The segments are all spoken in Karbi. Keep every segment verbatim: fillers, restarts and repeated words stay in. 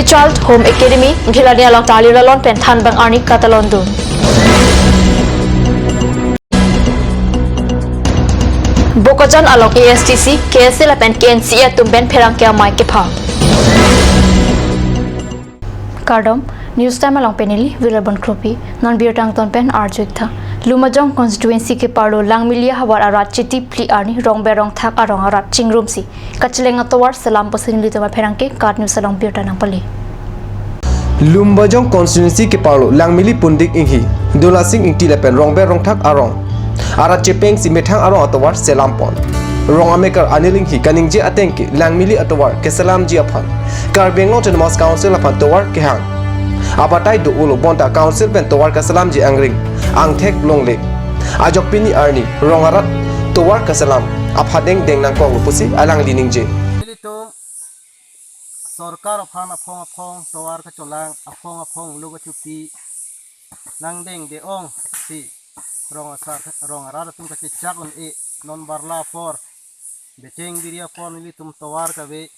Child Home Academy, Ghelani along ta alir alon pen thanbang arni katalon dun. Bokajan along A S D C, K S A lapen K N C A atum pen pherangke amei kepha. Kardom, News Time along pen neli Wilabon Kropi, non birta angton pen arju-ik tha. Lumbajong constituency keparlo Langmili havar arat Chiti phli arni rongber rongthak arong arat chingrumsi kacheleng atovar selam pusi nelitum apherangke KAT News along birta nangpale. Lumbajong constituency keparlo Langmili Pundik Inghi, Dolasing Ingti lapen rongber rongthak arong arat chepengsi methang arong atovar selampon. Rong amekar Anil Inghi kaningje ateng ke Langmili atovar keselamji aphan Karbi Anglong Autonomous Council aphan tovar kehang abatai do-olo, bonta council pen tovar keselamji angring angthek longle. Ajok pini arni rong arat tovar keselam aphan dengdeng nangkoklo pusi alangli ningje. Nelitum sorkar aphan aphong aphong tovar kachelang, aphong aphong lo kachepi nangdengde ongsi rong asar, rong arat atum kachechak un-e, non barla apor becheng biri apor nelitum tovar kave,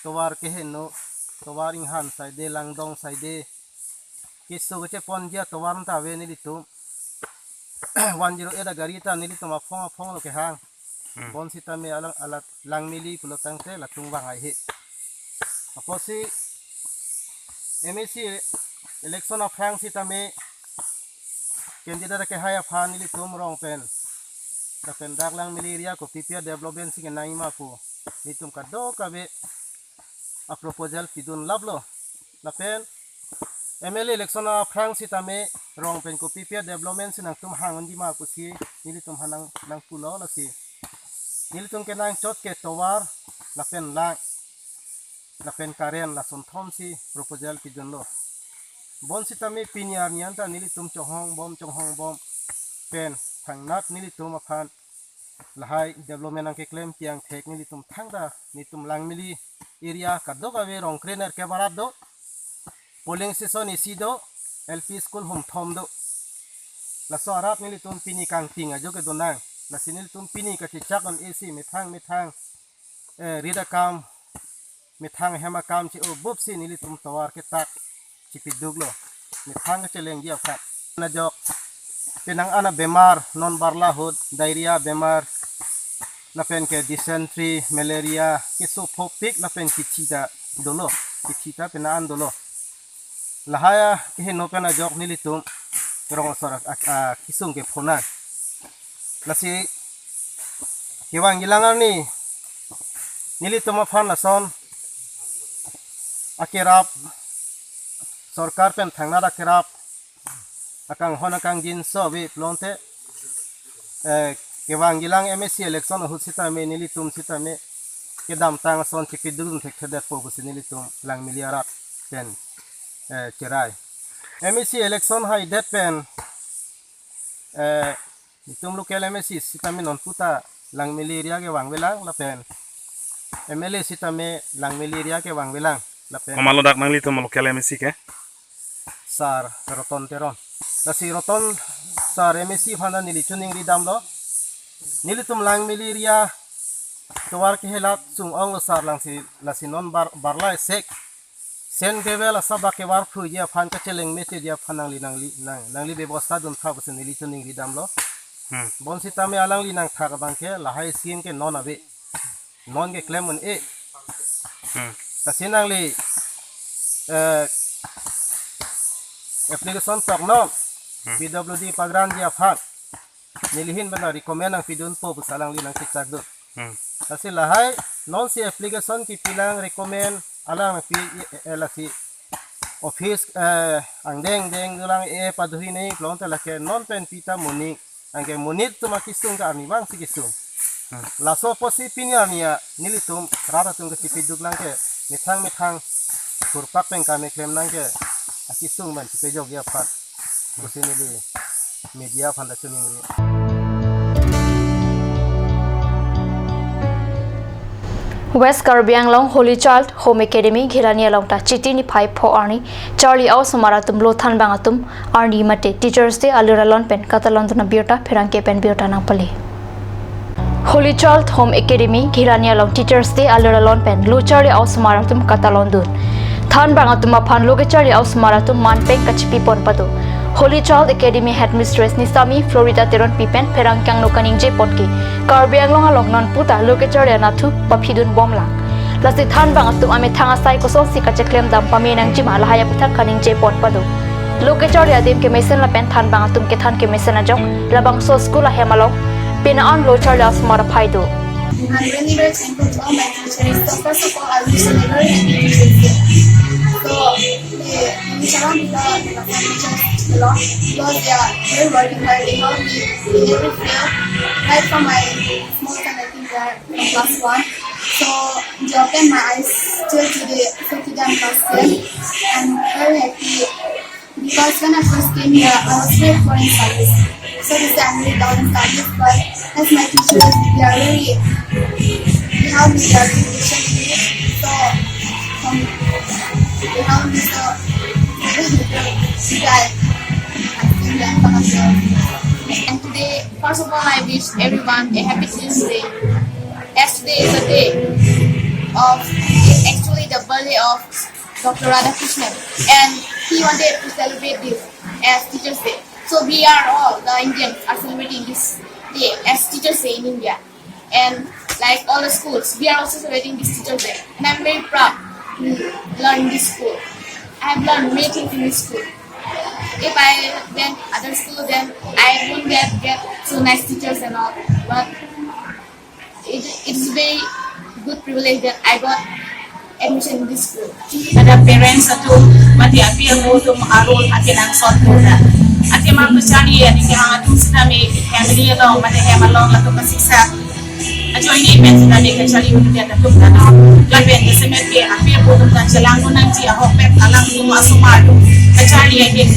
tovar keheno, tovar Inghan side, Langdong side, keso kacheponji atovar ta ave nelitum. One zero eight agari ta nelitum aphong aphong lo kehang. Hmm. Bonsitame alang alat Langmili pulo tangte latum vang haihe. Apotsi M A C election aphrang sitame candidate kehai aphan nelitum rong pen, lapen dak Langmili area kopi pi a-development si kenangji ma pu nelitum kadokave a-proposal pidun laplo. Lapen M L A election aphrang sitame rong pen kopi pi a-development si nangtum hang unji ma pusi nelitum aphan nang, nangpulo, lasi nelitum kenangchot ke tovar lapen lang lapen current lason thomsi proposal pidunlo. Bonsitame pini arni anta nelitum chonghong bom chonghong bom pen thangnat nelitum aphan lahai development nangkeklem tiang thek nelitum thangta nelitum Langmili area kadokave rong krenerkep arat do, polling station isi do, L P school hum thom do. Laso arat nelitum pini kangting ajo kedo nang. Lasi nelitum pini kachechak un-e si methang methang, eh, rit akam, methang hem akam che-o bupsi nelitum tovar ketak chipiduklo, methang kachelengji aphan. Najok penang ana bemar, non barla ahut, diarrhea bemar, lapen ke dysentery, malaria, keso phopik lapen kithi ta dolo, kithi ta penang an dolo. Lahai akeheno pen ajok nelitum rong asor a, a, akesung kephonang. Lasi kevangjilang arni nelitum aphan lason akerap, sorkar pen thangnat akerap, akanghon akangjinso ave pulote, eh, kevangjilang M A C election ahut sitame nelitum sitame kedamtang ason chipidun thekthedetpo pusi nelitum Langmili arat pen, eh, cherai. M A C election haidet pen, eh, nelitum local M A C sitame non puta Langmili area kevangvelang lapen M L A sitame Langmili area kevangvelang lapen komatlo dak nanglitum local M A C ke? Sar Roton Teron. Lasi Roton sar M A C aphan neli choningri damlo. Nelitum Langmili area tovar kehelat sung-onglo sar, lasi, lasi non bar, barla esek sen kevel asabak kevar phuji aphan kacheleng mecheji aphan nangli, nangli, nang, nangli bebosta duntha pusi neli choningri damlo. Hmm. Bonsitame alangli nangthak abang ke lahai scheme ke non ave. Non keklem un-e. Hmm. Lasi nangli, eh, application toknon. Hmm. P W D pagranji aphan neli ahin pen recommend nangpidunpo pusi alangli nangchechakdun. Hmm. Lasi lahai nonsi application kipilang, recommend alang nangpi, eh, eh, lasi office, eh, angdeng deng dolang, eh, paduhi nei pulote lake non pen pita monit, anke monit atum akesung ke arnivang si kesung. Hmm. Laso apotsi pini arni a nelitum rat atum kachipiduk lang ke methang methang kurpak pen kami klem nang ke akesung pen chipejokji aphan pusi neli media aphan ta choningri. West Karbi Anglong Holy Child Home Academy Ghelani along ta Chiti niphai pho arni charli-osomar atum lo thanbang atum arni mate Teachers Day alir alon pen katalon dun abirta pherangke pen birta nangpale. Holy Child Home Academy Ghelani along Teachers Day alir alon pen lo charli-osomar atum katalon dun. Thanbang atum aphan lo kecharli a-osomar atum manpeng kachipi pon pado. Holy Child Academy Headmistress Nisami Florida Teronpi pen pherangke angno kaningje pon ke, Karbi Anglong along non puta lo kecharli anatthu paphidun bomlang. Lasi thanbang atum amethang asai kosonsi kacheklem dam pame nangjima lahai aputhak kaningje pon pado. Lo kecharli adim kemesen lapen thanbang atum kethan kemesen ajok labangso school ahem along pena an lo charli a-osomar aphai do. I'm really very thankful to all my teachers. So first of all, I wish them a very happy Teachers' Day. So, eh, kami sangat bangga dengan teachers a lot because they are very working hard. They help me in every field, right from my small time, I think they are in class one. So they opened my eyes till today. So today I'm class ten. I'm very happy because when I first came here, I was very poor in studies. So this time I'm really down in studies, but as my teachers, they are really, they help me, they are really patient with me. So, um, they help me, so I really feel glad I came here in front of you. And today, first of all, I wish everyone a happy Teachers' Day. As today is the day of, actually the birthday of Doctor Radhakrishnan, and he wanted to celebrate this as Teachers' Day. So we are all, the Indians, are celebrating this day as Teachers' Day in India. And like all the schools, we are also celebrating this Teachers' Day. And I'm very proud to learn in this school. I have learned many things in this school. If I went other school, then I wouldn't have get so nice teachers and all. But it, it's very good privilege that I got admission in this school. Ada parents atum, mate api apo atum arul akenangsot do ta. Athema kecharli aning kehang atum sitame family along, mate hem along latum kasiksak ajoine pen sitame kacharli un dia atum ta. Lapen jasemet ke api apo atum ta chelangdun nangji, ahokpet alangtum asomar atum kacharli adim,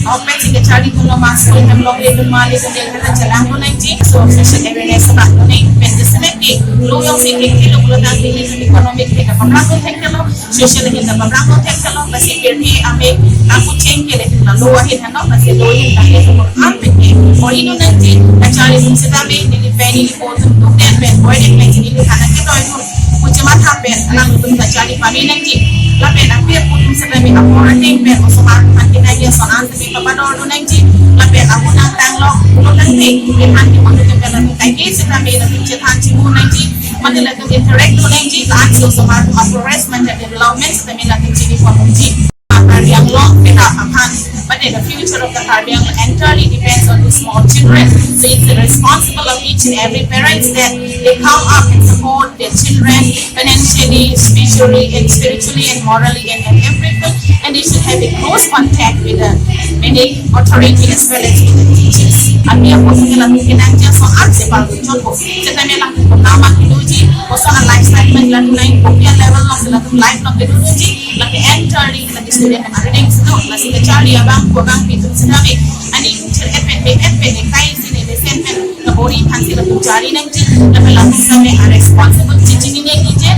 ahokpet si kacharlidun ma, school hem along ledun ma, ledunde kata chelangdun nangji. So social awareness abang do nangji, pen jasemet ke lo jongsi kekilo pulo tangte economic ke kapamrang do thekthelo, social ke kapamrang do thekthelo, lasi pirthe ame kapu cheng ke le la lo ahin hano, lasi lo ahin tangte lo an pe ke oi do nangji, kacharli atum sitame neli pen neli po atum dukdet pen, boydet pen, neli than akedoidun pu chematha pen alangtum kacharli pame nangji. Lapen api apo atum sitame apor ateng pen osomar aphan kenai ason an sitame papador do nangji. Lapen ahut nangtang lok pulo tangte, iphan ke manu ke pen latum kaike sitame latum chethan chimu nangji, mate latum interact do nangji, la-an si osomar atum a-progress mate development sitame latum chini pon nangji. Karbi Anglong peta aphan, but the future of the Karbi Anglong entirely depends on the small children. So it's the responsible of each and every parents that they come up and support their children financially, spiritually, and spiritually and morally and in everything. And they should have a close contact with the many authority as well as with the teachers. Api apo atum ke latum kenangji ason an si pal chotpo. Sitame latum nama kiloji, koson a-lifestyle pen latum nai, kopi a-level along si latum life along kedoji, lake entirely lake student atum arideng si do, lasi kacharli abang ko abang pi atum sitame aning chir epen be epen ekai si ne lesen pen kabor-i aphan si latum charli nangji, lapen latum sitame a-responsible chichinine kije,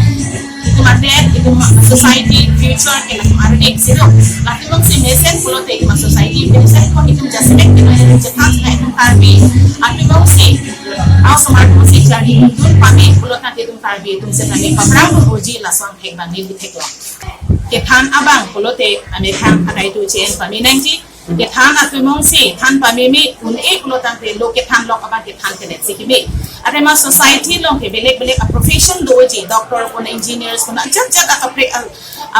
itum adet, itum society future ke latum arideng si do. Latum along si mesen pulote itum society mesen ko itum jasemet ke itum chethan na itum Karbi, atum along si a-osomar atum si charlidun pame pulo tangte itum Karbi atum sitame paphrang unji, lason thek bang neli theklong. Kethan abang pulote amethang akai tu chen pame nangji. Kethan atum along si than pameme un-e pulo tangte lo kethan lok abang kethan kedet si keme. Athema society along ke belek belek a-profession doji, doctor pon, engineers pon, ajat jat a-pre-, a,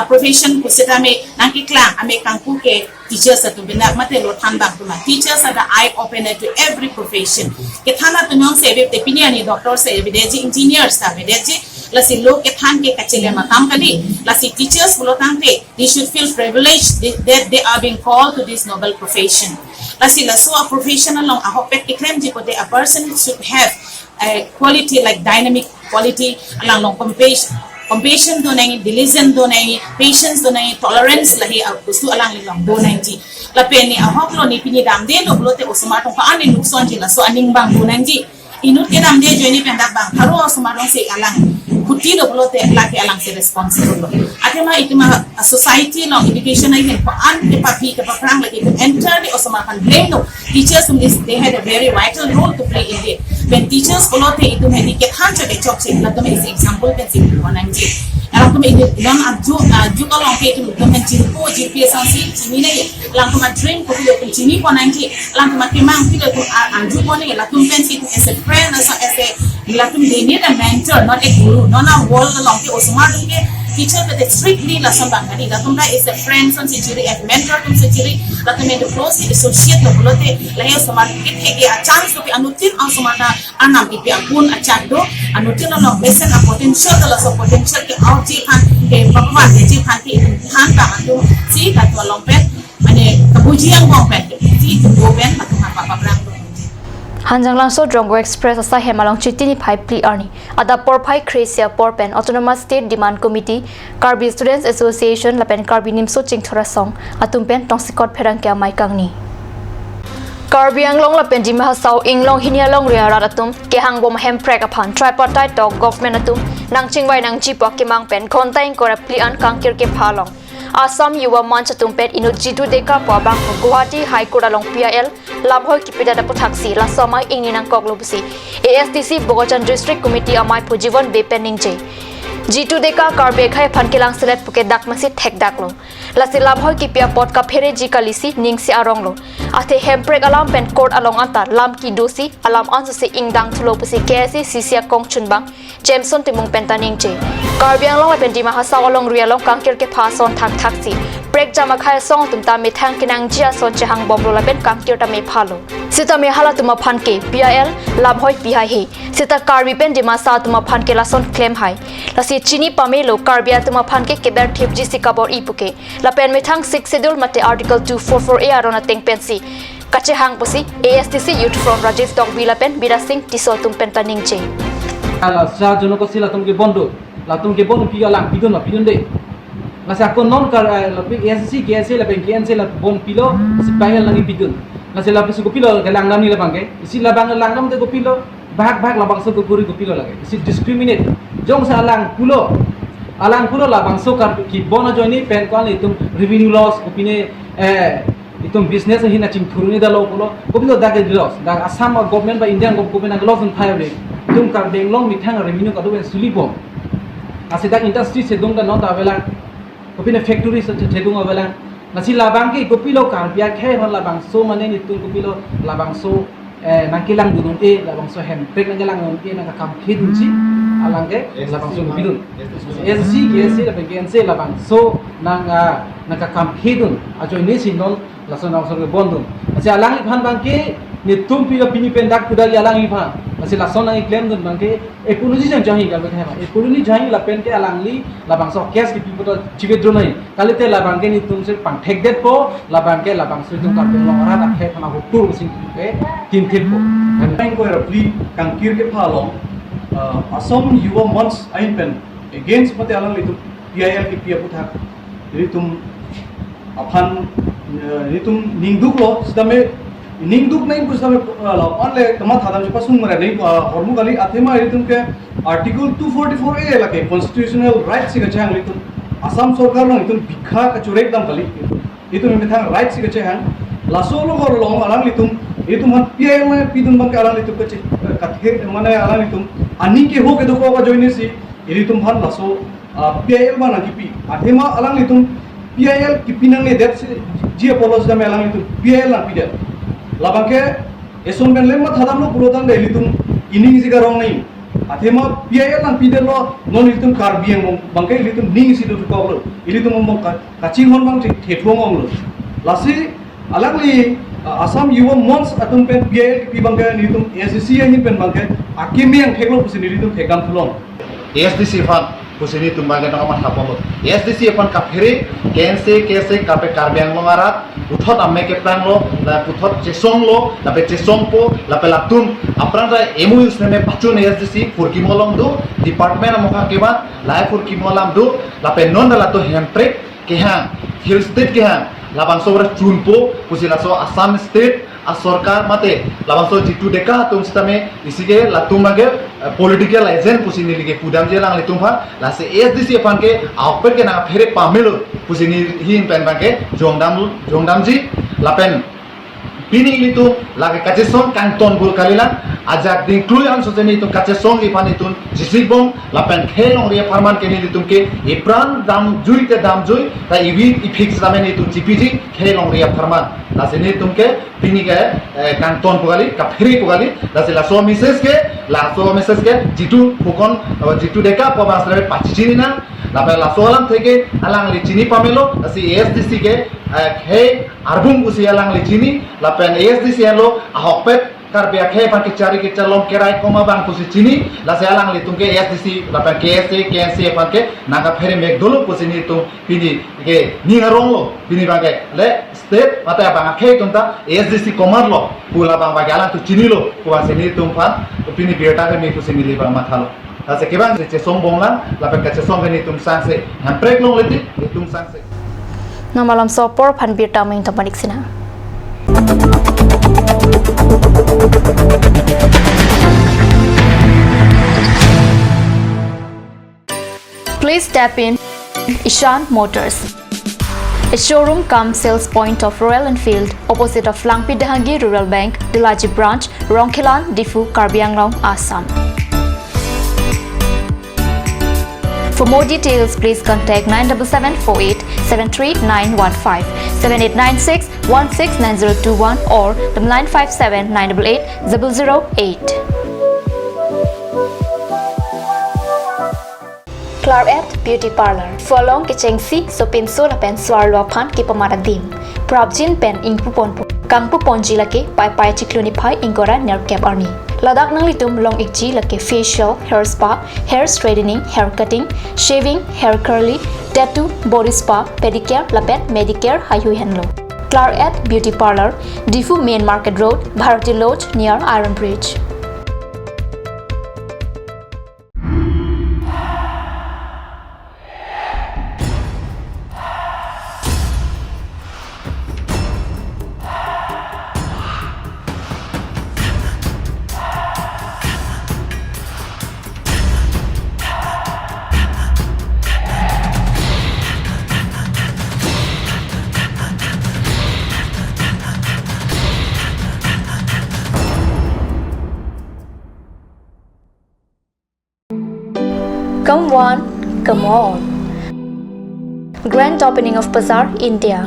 a-profession pusitame nangkeklang ame kangpu ke teachers atum benak mate lo thanbang atum. Teachers are the eye opener to every profession. Kethan atum along si ave te pini arni doctor si avedetji, engineers si avedetji, lasi lo kethan ke kachelem akam kali. Lasi teachers pulo tangte they should feel privileged th-, that they are being called to this noble profession. Lasi laso a-profession along ahokpet keklemji pute a person should have a quality like dynamic quality, alang along compassion, compassion do nangji, diligence do nangji, patience do nangji, tolerance lahei a-bostu alangli along do nangji. Lapen ne ahok lo, ne pini damde lo pulote osomar atum ko-an ne nuksanji, laso aning bang do nangji. Inut kedamde ajoine pen dak bang pharo osomar along si alang khuti lo pulote lake alang si responsible lo. Athema itum a-society along education ahin ko-an kepaphi kepaphrang lake itum entirely osomar aphan blame lo. Teachers atum this, they had a very vital role to play in it. When teachers pulote itum hedi kethan chode chokche, latum isi example pen si pon nangji. Alangtum ini non arju arju along ke itum itum pen chiripo jirpi asonsi chini nangji. Alangtum a-dream kopilo itum chinipo nangji. Alangtum akemang kopilo itum a- arjupo nangji. Latum pensi itum as a friend, as a, as a, latum they need a mentor, not a guru. Non a-world along ke osomar atum ke teacher ke strictly lason abang kali. Latum ta as a friend asonsi chiri, as mentor atumsi chiri. Latum itum closely associate lo pulote lahai osomar atum ke theke a-chance lo ke anuttin osomar ta anam kipi apun achak do, anuttin along mesen a-potential ta laso potential ke out ji aphan ke papavan ji aphan ke itum than ta atumsi latum along pen mane kabuji angbong pen si itum do pen latum aphan paprang do. Hanjanglangso Drongo Express asai hem along Chiti niphai phli arni adap porphai kre-isi apor pen Autonomous State Demand Committee, Karbi Students Association lapen Karbi Nimso Chingthur Asong atum pen tongsekot pherangke amei kangni. Karbi Anglong lapen Dima Hasao inglong hini alongri arat atum kehangbom hemprek aphan tripartite talk government atum nangchingvai nangjipo akemang pen ghonta ingkoi ra phli an Kangkir kepha along Assam Yuva Manch atum pen inut Jitu Deka pu abang Guwahati High Court along P I L lamhoi kipidet aphuthaksi laso amei ingni nangkoklo pusi A S D C Bokajan District Committee amei phu Jiwon Bey pen ningje. Jitu Deka Karbi akhei aphan kelang selet puke dak masi thekdaklo. Lasi lamhoi kipi apot kaphere ji kalisi ning si aronglo. Athe hemprek alam pen court along anta lam kedosi alam ansose ingdang thulo pusi K S A C C akongchunbang Jameson Timung pen ta ningje. Karbi Anglong lapen Dima Hasao alongri along Kangkir kepha ason thakthaksi prekjam akhei asong atum ta methang kenangji ason chehangbomlo lapen Kangkir ta mephalo. Sitame halatum aphan ke P I L lamhoi pihaihe. Sita Karbi pen Dimasa atum aphan ke lason klemhai. Lasi chini pamelo Karbi atum aphan ke keber thipji si kabor-i puke. Lapen methang Sixth Schedule mate Article two four four A aron ateng pensi kachehang pusi A S D C Youth Front Rajiv Tokbi lapen Bidya Sing Tisso atum pen ta ningje. Ala sa jono kosi latum kebon do, latum kebon pi alang pidun ma pidunde. Lasi ako non kar, eh, lapi A S D C, K S A lapen K N C la bon pilo, si P I L nangkepidun. Lasi lapusi kopilo kelang nangji labang ke, isi labang langdamde kopilo, bahak bahak labangso kekuri kopilo lake. Isi discriminate. Jongsi alang pulo, alang pulo labangso kar kebon ajoine pen ko-an itum revenue loss kopine, eh, itum business hina chingthuruni dalo pulo, kopilo dak loss, dak Assam government ba Indian government ang loss un thai ave. Itum Karbi Anglong methang revenue kado pen sulibom. Lasi dak industry chedung ta non ta avelang, kopine factory se chedung avelang. Lasi labang ke kopilo Karbi akhei aphan labangso mane itum kopilo labangso, eh, nangkelangdun un-e, labangso hemprek nangkelang un-e, nangkakam khedunji alang ke labangso kopidun. A S D C, K S A lapen K N C labangso nang, ah, nangkakam khedun ajoine si non lason lason kebondun. Lasi alangliphan abang ke netum pilo pini pen dak pudali alangliphan. Lasi lason nangkeklemdun abang ke apology jang jahi kal bethema. Apology jahi lapen ke alangli labangso case kepi poto chiwithdraw nangji. Kalite labang ke netum si pangthekdetpo, labang ke labangso itum Karbi Anglong arat akhei aphan ahutur sing ke timthippo. Nang ko era phli Kangkir kepha along, uh, Assam Yuva Manch ahin pen against mate alanglitum P I L kepi aputhak ilitum aphan, eh, ilitum ningduklo, sitame ningduk nang pu sitame, eh, la-an le kamatha dam chepasung mara nang, eh, hormu kali athema ilitum ke Article two forty-four A lake constitutional right si kachehang ilitum. Assam sorkar along itum bikha kachorek dam kali. Itum methang right si kachehang. Laso lo hor long alanglitum, itum aphan P I L nangpidun abang ke alanglitum kache-, eh, kathe, mane alanglitum aning keho kedo ko ajoine si ilitum aphan laso ah, P I L abang nangkepi. Athema alanglitum P I L kepi nangne det si ji apolo sitame alanglitum P I L nangpidet. Labang ke eson pen le mathadamlo pulotangte ilitum ining si karong nangji. Athema P I L nangpidetlo non ilitum Karbi Anglong abang ke ilitum ning si dothup lo. Ilitum abang ka-, kachinghon abang the-, thethong onglo. Lasi alangli, ah, Assam Yuva Manch atum pen P I L kepi abang ke nelitum A S D C ahin pen abang ke akimi angthek lo pusi nelitum thekdam thulong. A S D C aphan pusi nelitum abang ke nangkamatha ponlo. A S D C aphan kaphere, K N C, K S A kape Karbi Anglong arat puthot amek keprang lo, la puthot chesong lo, lape chesongpo, lape latum aphrang ta M O U sitame pachun A S D C phurkimo along do, department amokha kevan, lahai phurkimo alam do, lapen non ta latum hemprek kehang, Hill State kehang, labangso ra chunpo, pusi laso Assam State asorkar mate labangso Jitu Deka atum sitame isi ke latum abang ke, eh, political agent pusi neli ke pudamji alanglitum aphan, lasi A S D C aphan ke aupet ke nangphere pamelo pusi neli ahin pen abang ke jongdam, jongdamji lapen Pini ilitum lake kachesong kangton bul kalilang, ajak dingklui anso jeni itum kachesongji aphan itum jisik bom, lapen khei longri apharman ke nelitum ke ipran damjui te damjui, ta ivi iphik sitame nelitum chipiji khei longri apharman. Lasi nelitum ke pini ke, eh, kangton pu kali, kaphere pu kali, lasi laso message ke, laso message ke, Jitu Fullon, eh, Jitu Deka pu abang selalu pachini nang, lapen laso alamthe ke, alangli chini pamelo, lasi A S D C ke, eh, khei arbung pusi alangli chini, lapen A S D C henlo, ahokpet, Karbi akhei aphan kechari kechalong kerai koma abang pusi chini, lasi alanglitum ke A S D C, lapen K S A, K N C A aphan ke nangkaphere mek dolo pusi nelitum pini ke ning aronglo, pini abang ke le state mate abang akhei atum ta A S D C komatlo pu labang abang ke alangtum chinilo pu abang si nelitum aphan pini birta keme pusi neli abang mathalo. Lasi kevang si chesong bomlang, lapen kachesong ke nelitum sangse, hemprek longle ti, nelitum sangse. Nonmalom so apor aphan birta ming tomanik sina. Please step in Ishan Motors, a showroom cum sales point of Royal Enfield, opposite of Langpi Dehangi Rural Bank, Delaji Branch, Rongkhelan, Diphu, Karbi Anglong, Assam. For more details, please contact nine double seven four eight seven three nine one five, seven eight nine six one six nine zero two one or the nine five seven nine double eight double zero eight. Claret Beauty Parlor. Phu along kechengsi, sopinso lapen so-arlo aphan kepamat adim. Prapjin pen ingpu ponpo. Kangpu ponji lake Paipai chiklo niphai ingkoi ra nerkep arni. Ladak nanglitum long ikji lake facial, hair spa, hair straightening, hair cutting, shaving, hair curly, tattoo, body spa, pedicure lapen manicure heihui henlo. Claret Beauty Parlor, Diphu Main Market Road, Bharati Lodge near Iron Bridge. Come one, come all. Grand opening of Bazaar India.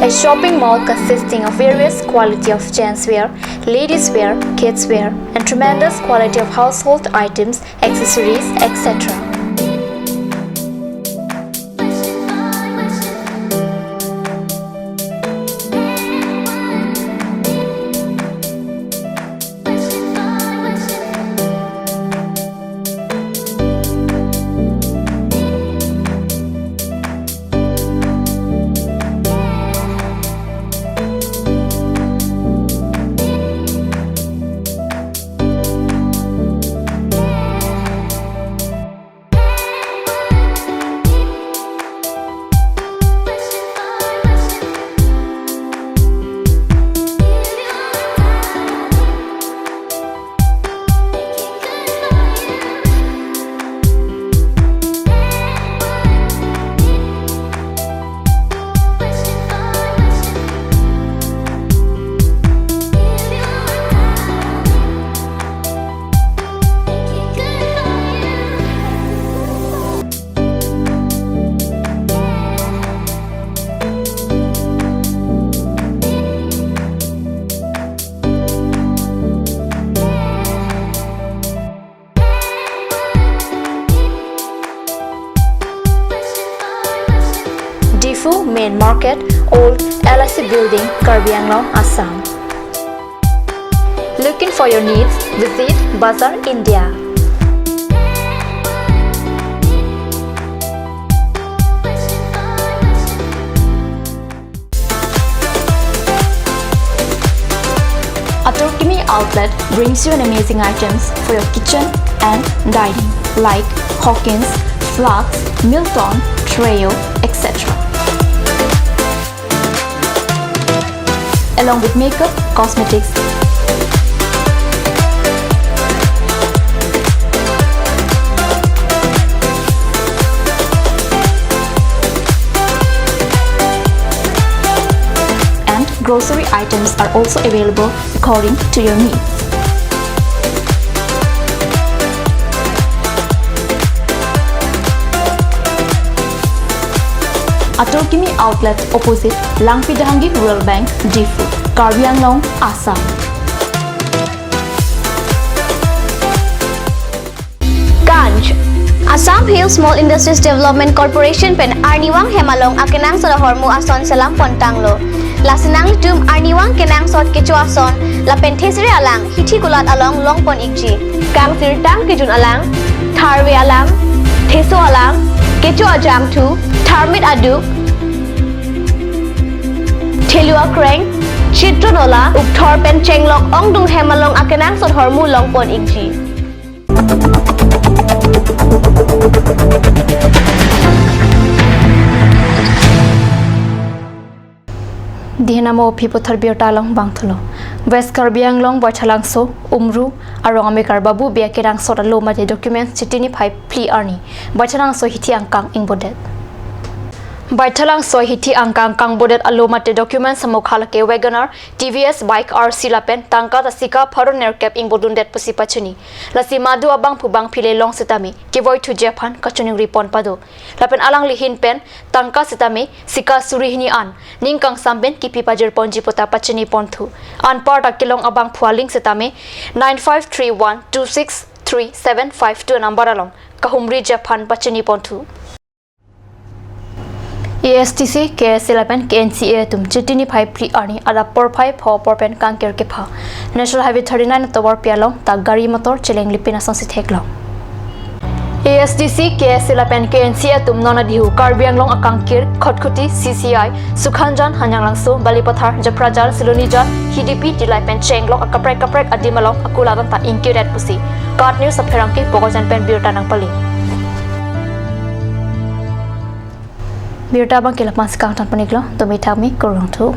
A shopping mall consisting of various quality of gents wear, ladies wear, kids wear, and tremendous quality of household items, accessories, et cetera. Diphu Main Market, Old L I C Building, Karbi Anglong, Assam. Looking for your needs? Visit Bazaar India. Atur Kimi Outlet brings you an amazing items for your kitchen and dining, like Hawkins, Flux, Milton, Treo, et cetera. Along with makeup, cosmetics, Grocery items are also available according to your needs. Atur Kimi Outlet, opposite Langpi Dehangi Rural Bank, Diphu, Karbi Anglong, Assam. Ganj. Assam Hill Small Industries Development Corporation pen arnivang hem along akenangsot ahormu ason selam pontanglo. Lasi nanglitum arnivang kenangsot kecho ason lapen thesere alang hithi kulat along longpon ikji. Kangsirtang kejun alang, tharve alang, theso alang, kecho ajangthu, tharmit aduk, thelu akreng, chitro nola, ukthor pen chenglok ongdung hem along akenangsot ahormu longpon ikji. Dihinamo aphi puthot birta along bangthulo. West Karbi Anglong, Baithalangso, Umru, arong amekar Babu Bey akenangsot alo mate documents chiti niphai phli arni Baithalangso hithi angkang ingbodet. Baithalangso hithi angkang kangbodet alo mate documents amokha lake WagonR, T V S bike R C lapen tangka ta sika pharo nerkep ingbodundet pusi pachini. Lasi madu abangphu bangphile long setame kevoithuji aphan kachiningri pon pado. Lapen alangli ahin pen tangka setame sika suri hini an ning kangsam pen kipi pajir ponji puta pachini ponthu. Anparta kelong abangphu aling setame nine five three one two six three seven five two number along kahumriji aphan pachini ponthu. A S D C, K S A lapen K N C A atum chiti niphai phli arni adap porphai pho apor pen kangkir kepha. National Highway thirty-nine atovar pi along ta gari motor cheleng lipin asonsi theklong. A S D C, K S A lapen K N C A atum non adihu Karbi Anglong akangkir, Khatkhati, C C I, Sukhanjan, Hanyanglangso, Balipathar, Japrajan, Silonijan, Hidipi, Dillai pen chenglok akaprek kaprek adim along akulat anta ingkirdet pusi KAT News apherangke Pokojan pen birta nangpali. Birta abangke la-an si kangton pon iklo, tumi thami kurvangthu.